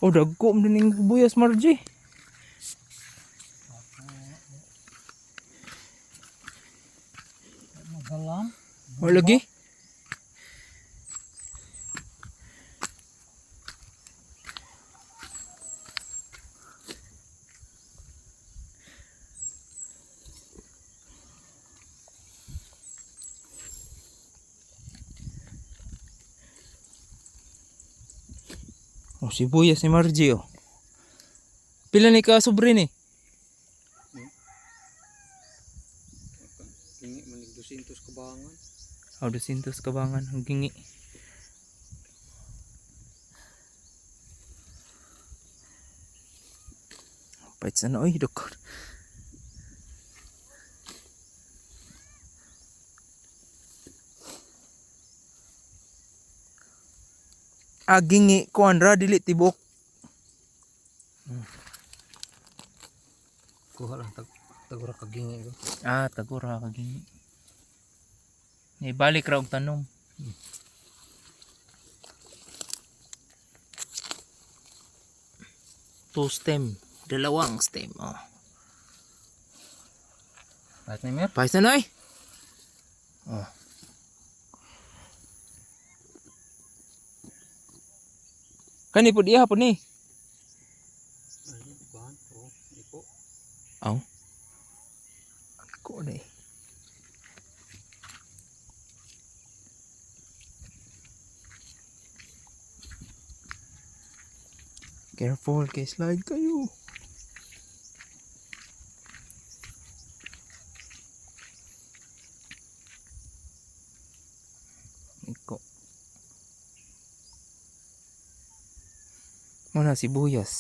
Oh, dagko man ning sibuyas, Margie. Magalam. O lagi. Oh, sibuyas ni Margie oh. Pila ni ka sobre ni? Hingi man nig 200 kabangan. Oh, 200 kabangan ang gingi. Pait sa na oy, dok. Ah, gingi kuan ra dili tibok. Kuha lang tag tagura ka gingi ko. Ah, tagura ka gingi. Ni balik ra og tanom. Two stem, dalawang stem oh. Kahit na mer. Pahis na, Noy. Oh. Kani po diha po ni. Ay, kuhan. Oh, iko. Aw. Ko na eh. Careful kay slide kayo. Iko. Muna sibuyas.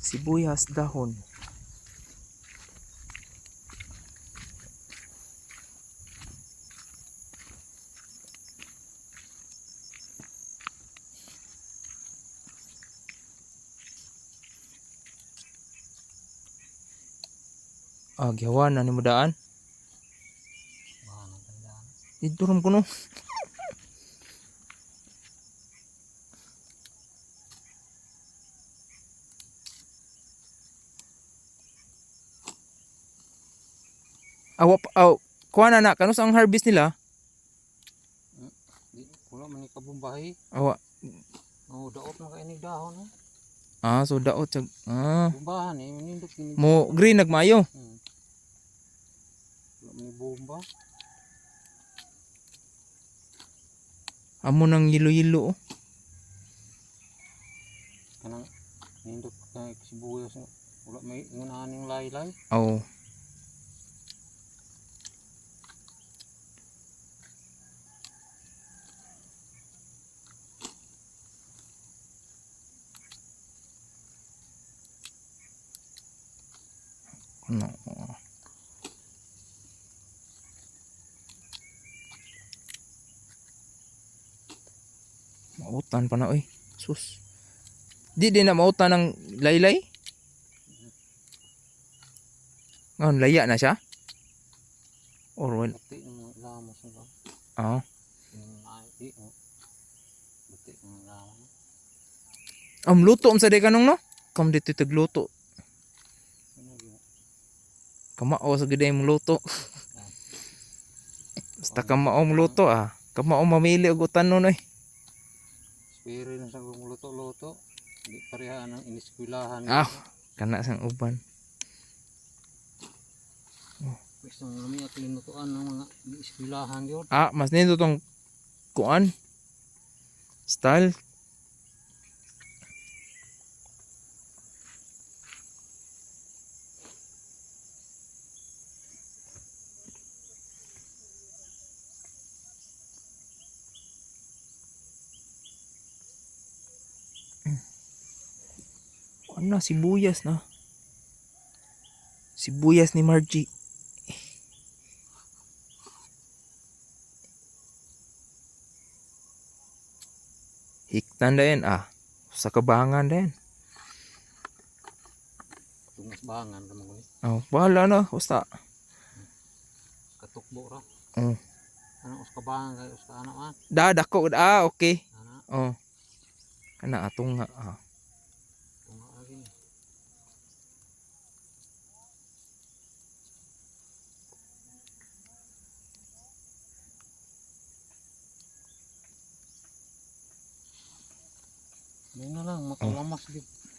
Sibuyas dahon. Ah, gihawan na ni mo daan. Bahan ang tandaan. Dito ram kuno. Awa pa, aw, kuha na na, kanus ang harvest nila? Di, wala man ni kabumbahi. Awa. Oh, daot man kay ni dahon eh. Ah, so daot sa ah, Bumbahan eh, nindot kini. mo green nagmayo. Wala man ni bomba. Amo nang yilo-yilo. Oh. Kanang nindot kay sibuyas. Wala may ngunahan ning laylay. Aw. Ano? Mautan pa na oy. Sus. Di din na mautan ng laylay? Ngayon, laya na siya? Or well, Buti ng mga lamos nila. ah. Yung ay, di oh. Buti ng mga lamos. Am luto am sa di kanong no? Kam dito tagluto. Ano yun? Kamao sa gid mong luto. Basta kamao mong luto ah. Kamao mamili og utanon oy. Spiri na sa kong luto-luto. Di pareha ang iniskwilahan. Ah, kana sang uban. Gusto mo kami at linutuan ng mga iniskwilahan yun. Ah, mas nindot tong kuan. Style. Ano, sibuyas na. Sibuyas ni Margie. Hiktan din ah. Sa kabangan din. Tungas bangan naman ko ni. Oh, bahala na. Basta. Katukbo ra. Oh. Ano us kabangan kay us ka ano ah. Da, dako. Ah, okay. Ana. Oh. Kana atong nga ah. Tunga lagi ni. May na lang, makalamas gid.